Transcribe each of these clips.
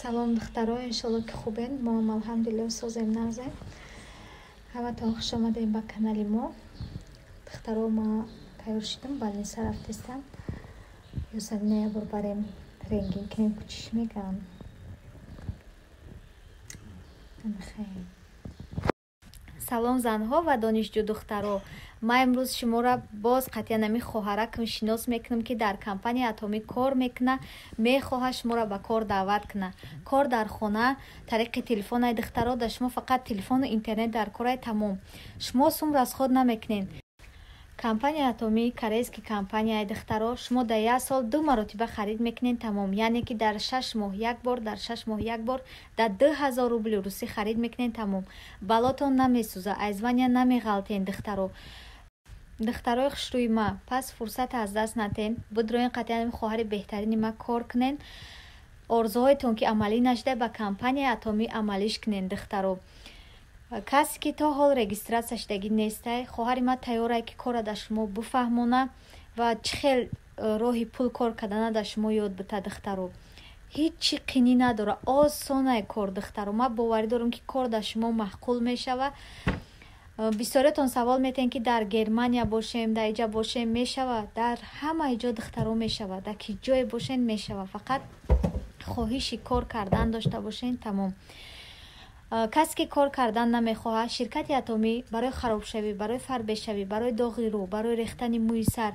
Салом, духтаро, иншолло, ки хубен. Мо ҳам, алҳамдулилло, созем, нағзем. Ҳаматон хуш омадем ба канали мо. Духтаро, ма тайёр шидам, больница рафтестам. Ёсамина ябор барем, рентген кунем, кучиш мегӯям. Салом, занҳо ва донишҷӯ духтаро! Ман имрӯз шуморо боз қатъиян ами хоҳаракам шинос мекунам, ки дар компанияи Атомӣ кор мекуна, мехоҳад шуморо ба кор даъват куна. Кор дар хона, тариқи телефон ай, духтаро. Дар шумо фақат телефону интернет дар корай, тамом. Шумо сум расход намекунед. Компанияи Атомӣ корейский компанияи, духтаро. Шумо дар як сол ду маротиба харид мекунед, тамом. Яъне ки дар 6 моҳ як бор, дар 6 моҳ як бор дар 2000 рубли русӣ харид мекунед, тамом. Балотон намесӯза, аз звания намеғалтен, духтаро. Духтарои хушрӯи ма, пас фурсат аз даст натен, бидроен, қатъиян хоҳари беҳтарини ма кор кунен. Орзуҳоятон ки амалӣ нашуда, ба компанияи Атомӣ амалиш кунен, духтаро. Касе ки то ҳол регистрация шудагӣ нестай, хоҳари ма тайёрае, ки корра дар шумо бифаҳмона ва чӣ хел роҳи пул кор кардана дар шумо ёд бита. Духтаро, ҳеҷ чӣ қинӣ надора, осонае кор. Духтаро, ман боварӣ дорам, ки кор дар шумо маъқул мешава. Бисёриятон савол метиҳем, ки дар Германия бошем, дар иҷа бошем, мешава? Дар ҳамаи ҷо, духтаро, мешава. Дар ки ҷое бошен, мешава. Фақат хоҳиши кор кардан дошта бошен, тамом. Касе ки кор кардан намехоҳад, ширкати Атомӣ барои харобшавӣ, барои фарбешавӣ, барои доғи рӯ, барои рехтани мӯи сар,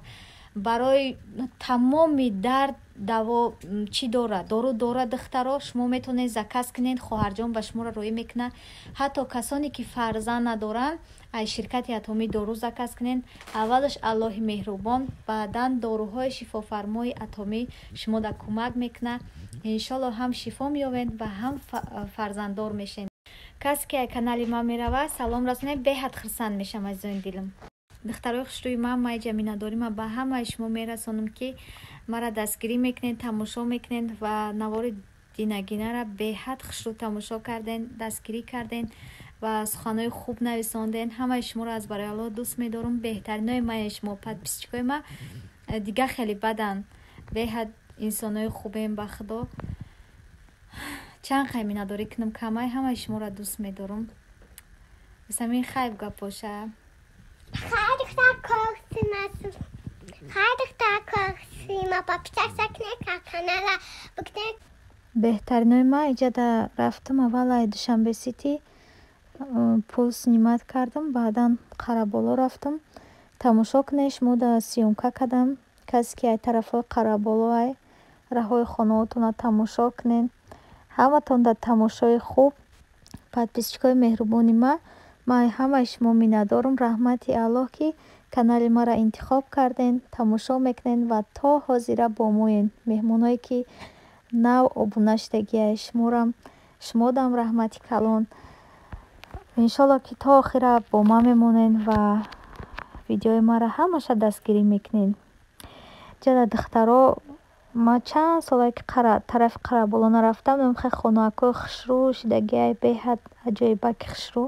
барои тамоми дард даво чӣ дорад, дору дорад. Духтаро, шумо метавонед заказ кунед, хоҳарҷон ба шуморо роӣ мекунад. Ҳатто касоне ки фарзанд надоранд, аз ширкати Атомӣ дору заказ кунед. Аввалаш Аллоҳи меҳрубон, баъдан доруҳои шифофармои Атомӣ шумода кӯмак мекунад. Иншолло, ҳам шифо меёбед ва ҳам фарзанддор мешед. Касе ки аз канали ман меравад, салом расонед, беҳад хурсанд мешавам, азизони дилам. Духтарои хушрӯи ман, майҷа миннатдорӣ ман ба ҳамаи шумо мерасонам, ки маро дастгирӣ мекунед, тамошо мекунед ва навори динагинара беҳад хушрӯ тамошо карден, дастгирӣ карден ва суханҳои хуб нависонден. Ҳамаи шуморо аз барои Аллоҳ дӯст медорам. Беҳтаринои ман шумо, подписчикои ман дигар хеле баданд, беҳад инсонҳои хубем. Ба Худо, чанд қай миннатдорӣ кунам, камай. Ҳамаи шуморо дӯст медорам. Самин, хайб гапоша. Хай, духтар, хай, духтар, корсима подписаться кунед, канала бикунед. Беҳтаринои ман, иҷада рафтам. Аввал ай Душанбе Сити пул снимать кардам, баъдан Қараболо рафтам. Тамошо кунед, шумо да съёмка кардам. Касе ки ай тарафҳои Қараболо ай, раҳои хонаотонро тамошо кунед. Ҳаматон дар тамошои хуб. Подписчикои меҳрубони ман, ман ҳамаи шумо миннатдорам. Раҳмати Аллоҳ, ки канали маро интихоб карден, тамошо мекунед ва то ҳозира бо моен. Меҳмоное ки нав обуна шудагиай, шуморам, шумодам раҳмати калон. Иншолло, ки то охира бо ман мемонед ва видеои маро ҳамаша дастгирӣ мекунед. Ҷада, духтаро, ман чанд солае ки тарафи Қараболо нарафтам. Хеле хонаакҳои хушрӯ шудагиай, беҳад аҷоибаки хушрӯ.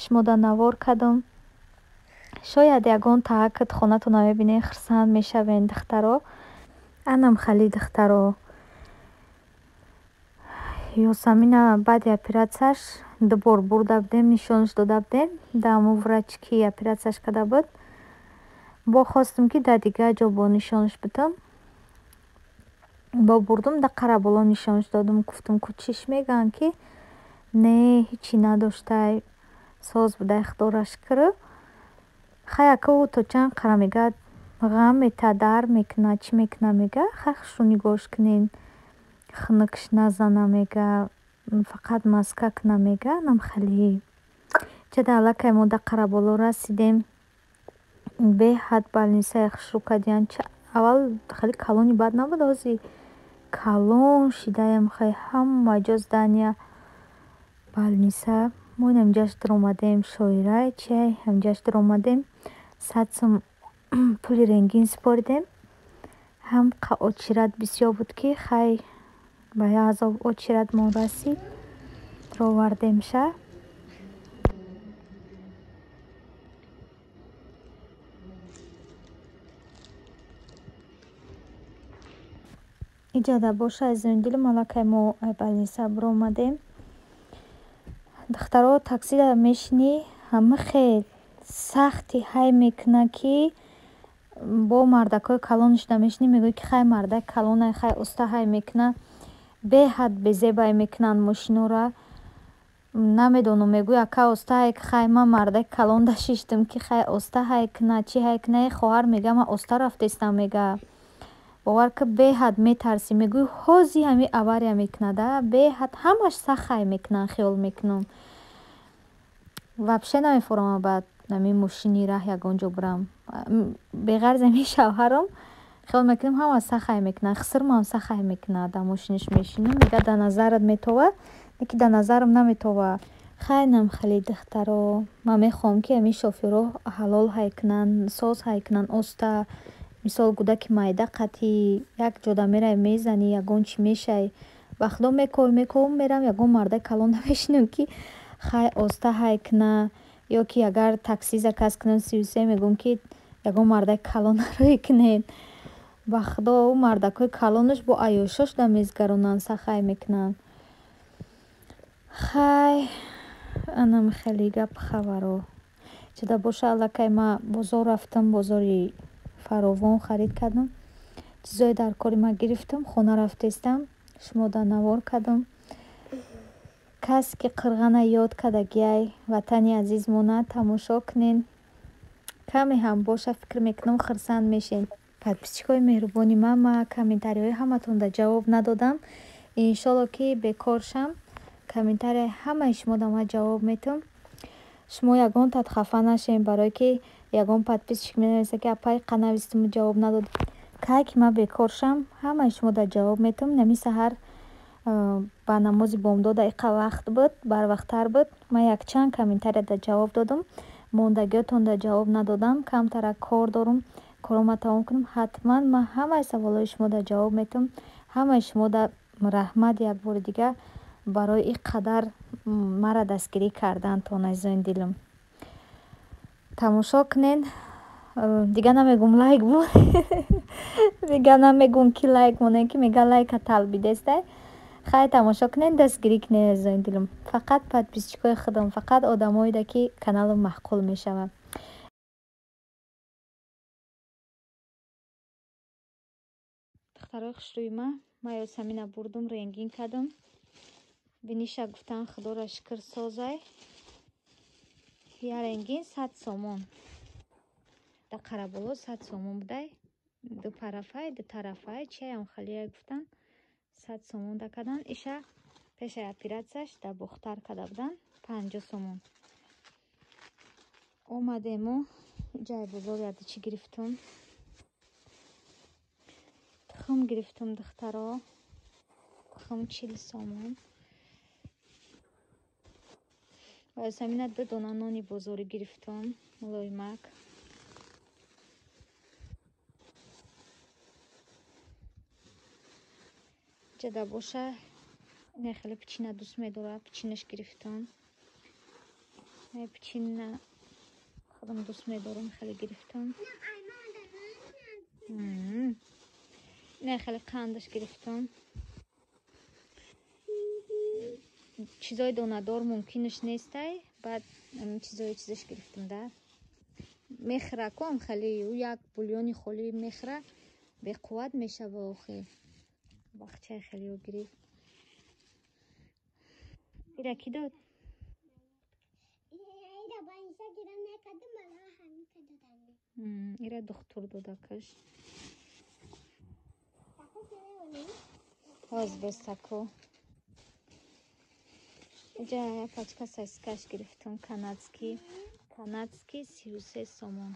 Шумода навор кардам. Шояд ягон тааккуд хонатонро мебинед, хурсанд мешавед, духтаро. Анам хали, духтаро. Ёсамина баъди оператсияш ду бор бурда будем, нишонаш дода будем дар ҳамон врач, ки оператсияш карда буд. Бо хостам, ки дар дигар ҷо бо нишонаш бидам. Бо бурдум, дар Қараболо нишонаш додум. Гуфтум, ку чиш мегӯянд, ки не, ҳечи надоштай, соз будай, Худоро шукр. Хай, ака, ӯ то чанд қара мега, ғам мета, дард мекунад, чӣ мекунад, мега. Хай, хушрӯ нигоҳш кунед, хунукш назана, мега, фақат маска куна, мега. Нам хеле чада. Аллакай мо дар Қараболо расидем. Беҳад больницаи хушрӯ кардиянд. Аввал хеле калони бад набуд, ҳозир калон шидаям. Хеле ҳама ҷо здания, больница. Мо инамҷаш даромадем, шоирай чиай, ҳамҷаш даромадем. 100 сум пули рентген супоридем. Ҳам очередь бисёр буд, ки хай, ба як азоб очередьмон расид, даровардемша. Иҷада боша, азизони дилам, аллакай мо больница биромадем. Духтаро, таксида мешинӣ, ҳама хел сахти ҳай мекуна, ки бо мардакҳои калонашда мешинӣ, мегӯӣ, ки хай, мардаи калонай, хай, уста ҳай мекуна. Беҳад безебай мекунанд мошинора. Намедонам, мегӯй, ака, оста ҳай, хай, ман мардаи калонда шиштам, ки хай, оста ҳай куна, чӣ ҳай куна. Е, хоҳар, мега, ман оста рафтестам, мега. Бовар ки, беҳад метарсӣ, мегӯӣ, ҳози ҳами авария мекунада. Беҳад ҳамаш сахт ҳай мекунанд, хиёл мекунам. Вообще намефорамам ба ҳамин мошини раҳ ягон ҷо бирам. Беғарзи ҳамин шавҳарам, хиёл мекунам, ҳама сахт ҳай мекунанд. Хусурмам сахт ҳай мекунад, дар мошинаш мешинам, мега, дар назарат метова, лекин дар назарам наметова. Хай, нам хеле, духтаро, ман мехоҳам, ки ҳамин шофёрҳо ҳалол ҳай кунанд, соз ҳай кунанд, оста. Мисол, кӯдаки майда қатӣ як ҷода меравӣ, мезанӣ, ягон чӣ мешавӣ. Ба худо, мековам, мековам, мерам, ягон мардаи калонда мешинам, ки хай, оста ҳай куна, ё ки агар такси заказ кунам, 33, мегӯям, ки ягон мардаи калона рӯй кунед. Ба худо, ӯ мардакҳои калонаш бо аёшош да мезгаронанд, сахт ҳай мекунанд. Хай, анам хеле гап хабаро. Чида боша, аллакай ман бозор рафтам, бозори фаровон харид кардам. Чизое дар кори ман гирифтам, хона рафтестам, шумо дар навор кардам. Касе ки қирғана ёд кардагиай, ватани азизмона тамошо кунен. Каме ҳам боша, фикр мекунам, хурсанд мешед. Подписчикои меҳрубони ман, ман комментариҳои ҳаматонда ҷавоб надодам. Иншолло, ки бекор шам, комментарияи ҳамаи шумода ман ҷавоб метам. Шумо ягон тат хафа нашед, барое ки ягон подписчик менависа, ки апай, қа навистиму ҷавоб надод. Кай ки ман бекор шам, ҳамаи шумода ҷавоб метам. Нами саҳар ба намози бомдода иқа вақт буд, барвақттар буд. Ман якчанд комментарияда ҷавоб додам. Мондагиётонда ҷавоб надодам. Камтарак кор дорам. Корома тамом кунам. Ҳатман ман ҳамаи саволҳои шумода ҷавоб метам. Ҳамаи шумода раҳмат як бори дигар барои ин қадар маро дастгирӣ кардантон, азизони дилам. Тамошо кунен. Дига намегум лайк монед. Дига намегум, ки лайк монед, ки мега лайка талбидестай. Хай, тамошо кунед, дастгирӣ кунед, азизони дилам. Фақат подписчикои худам, фақат одамоеда, ки каналам маъқул мешавад. Духтарои хушрӯи ман, ман Ёсамина бурдум, рентген кардам. Биниша гуфтан, худоро шукр, созай. Я рентген 100 сомон. Дар Қараболо 100 сомон будай. Ду парафай, ду тарафай, чиям халия гуфтан. 100 сомон да кардан. Иша пешаи оператсияш дар Бохтар карда будан 50 сомон. Омадему ҷай бозор, яди чӣ гирифтум? Тухм гирифтум, духтаро. Тухм 40 сомон. Ва Ёсамина ду дона нони бозорӣ гирифтум, мулоимак. Ҷада боша, ина хеле печенье дӯст медорад, печеньеш гирифтум. Печенье худам дӯст медорам, хеле гирифтум. Ина хеле қандаш гирифтум. Чизои донадор мумкинаш нестай, баъд чизои чизаш гирифтум да. Мехӯра ку ам хеле, ӯ як бульони холӣ мехӯра, беқувват мешава охи. Бахчаи хелео гирифт. Ира кӣ дод? Ира больница гирам накардам, ала ҳамин додам. Ира духтур додакаш. Ҳоз бестаку. Иҷа як пачка сосискаш гирифтум, канадский. Канадский 33 сомон.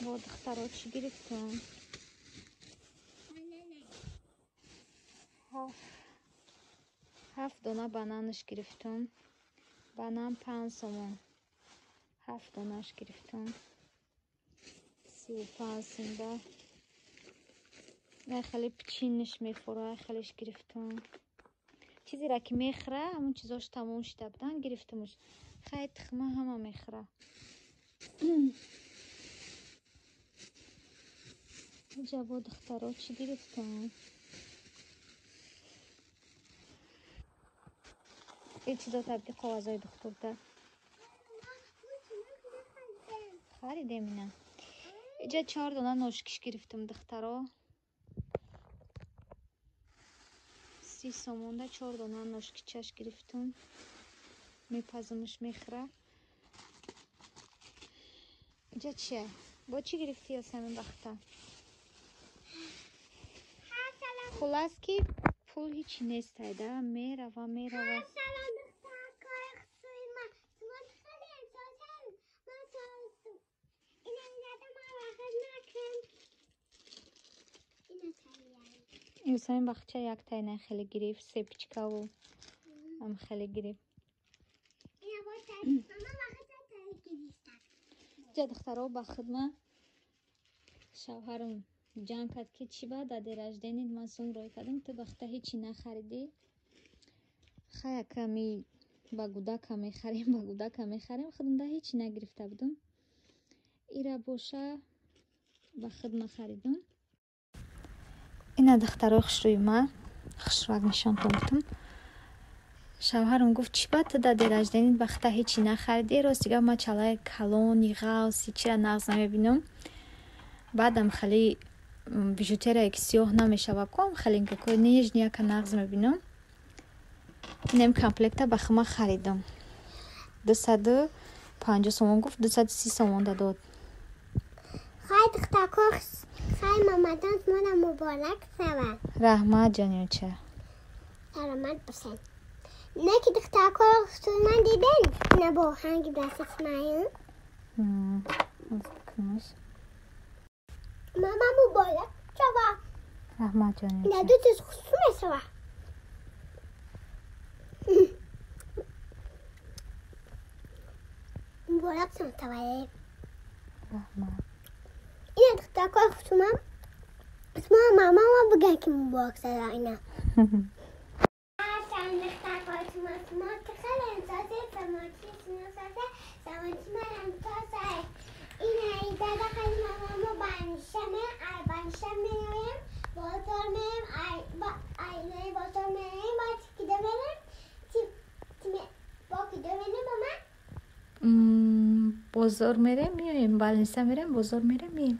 Бо, духтаро, чӣ гирифтум? Ҳафт дона бананаш гирифтум. Банан 5 сомон. Ҳафт донаш гирифтум. 35 сумда. Ай хеле печеньеш мефура, ай хелеш гирифтум. Чизеро ки мехӯра, ҳамон чизош тамом шида будан, гирифтумш. Хай тухма ҳама мехӯра. Инҷа бо духтаро чӣ гирифтам? Ин чизо табди коғазои духтурда. Харидем ина. Иҷа 4 дона ношкиш гирифтам духтаро. 30 сомонда 4 дона ношкичаш гирифтам. Мепазумш мехӯра. Иҷа чия? Бо чӣ гирифтӣ Ёсамин бахта? Хулас ки пул ҳичи нест айда. Мерава, мерава. Ёсамин бахча яктайна хеле гирифт, сепичкаву ам хеле гирифт. Ҷа духтаро ба хидма шавҳарам ҷанг кард ки чӣ ба даде рожденит ман сум рой кардам, ту бахта ҳичи нахаридӣ. Хая ками ба гудака мехарем, ба гудака мехарем, худамда ҳичи нагирифта будам. Ира боша ба хидма харидам. Ина духтарои хушрӯи ма, хушрӯак нишонтон будам. Шавҳарам гуфт чӣ ба ту даде рожденит бахта ҳичи нахаридӣ? Рост дига ма чалаи калони ғавси чира нағз намебинам. Баъдам хеле бижутерияе ки сиёҳ намешава ком хелинкакои нежнияка нағз мебинам. Инам комплекта ба хима харидам. 250 сомон гуфт, 230 сомон дадод. Хай духтако, хай мамадан мона муборак шавад. Раҳмат ҷонюча. Саломат бошед. Не ки духтако ман диден, на бо ҳанги дастисмаин. Мама муборак шавад. Раҳмат ҷонюча. На ду чиз хусу мешавад. Муборак шавад. Раҳмат. Ина духтако хусумам. Исма мама ма биган ки муборак шавад ина. Бозор мерем, меоем, балниса мерем, бозор мерем, меоем.